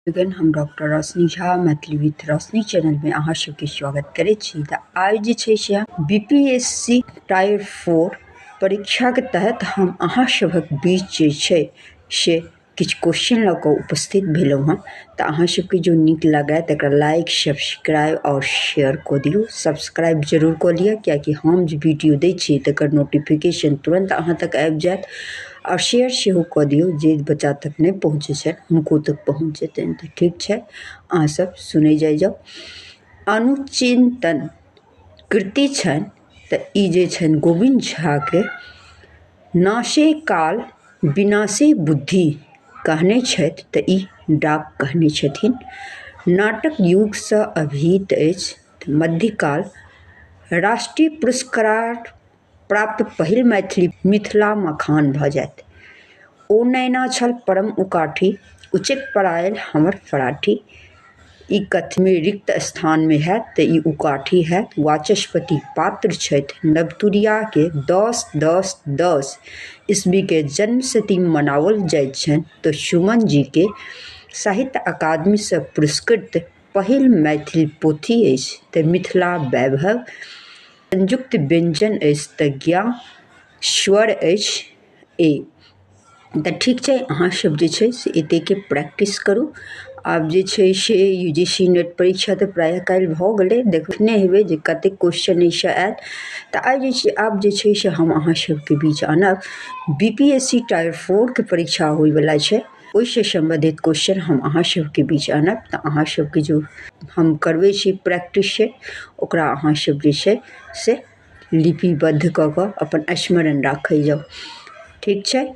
गण हम डॉक्टर रोशनी झा मैथिली विथ रोशनी चैनलमे अहाँ सबके स्वागत करै छी। तऽ आइ जे छै से B P S C tier 4 परीक्षाके तहत हम अहाँ सभक बीच जे छै से किछु क्वेश्चन लऽ कऽ उपस्थित भेलहुँ हँ। तऽ अहाँ सबके जो नीक लागए तकरा लाइक, सब्सक्राइब आओर शेयर कऽ दियौ। सब्सक्राइब जरूर कऽ लिअ, कियाकि हम जे वीडियो दै छी तकर नोटिफिकेशन तुरन्त अहाँ तक आबि जायत। आओर शेयर सेहो कऽ दियौ, जे बच्चा तक नहि पहुँचै छनि हुनको तक पहुँच जेतनि। तऽ ठीक छै, अहाँ सब सुनै जाइ जाउ। अनुचिन्तन कृति छनि तऽ ई जे छनि गोविन्द झाके। नाशे काल विनाशे बुद्धि कहने छथि तऽ ई डाक कहने छथिन। नाटक युगसँ अभिहित अछि तऽ मध्यकाल। राष्ट्रीय पुरस्कार प्राप्त पहिल मैथिली मिथिला मखान भऽ जायत। ओ नैना छल परम उकाठी, उचक पड़ायल हमर फराठी। ई कथमे रिक्त स्थानमे हैत तऽ ई उकाठी हैत। वाचस्पति पात्र छथि। नवतुरियाके 10/10/10 ईस्वीके जन्मशती मनाओल जाइत छनि तऽ सुमन जीके। साहित्य अकादमीसँ पुरस्कृत पहिल मैथिली पोथी अछि तऽ मिथिला वैभव। संयुक्त व्यञ्जन अछि तऽ ज्ञा स्वर अछि ए। तऽ ठीक छै, अहाँ सब जे छै से एतेके प्रैक्टिस करू। आब जे छै से यू जी सी नेट परीक्षा तऽ प्रायः काल्हि भऽ गेलै, देखने हेबै जे कतेक क्वेश्चन एहिसँ आयल। तऽ आइ जे छै आब जे छै से हम अहाँ सबके बीच आनब B P S C tier 4 के परीक्षा होइवला छै, ओहिसँ सम्बन्धित क्वेश्चन हम अहाँ सबके बीच आनब। तऽ अहाँ सबके जो हम करबै छी प्रैक्टिस छै, ओकरा अहाँ सब जे छै से लिपिबद्ध कऽ कऽ अपन स्मरण राखै जाउ। ठीक छै।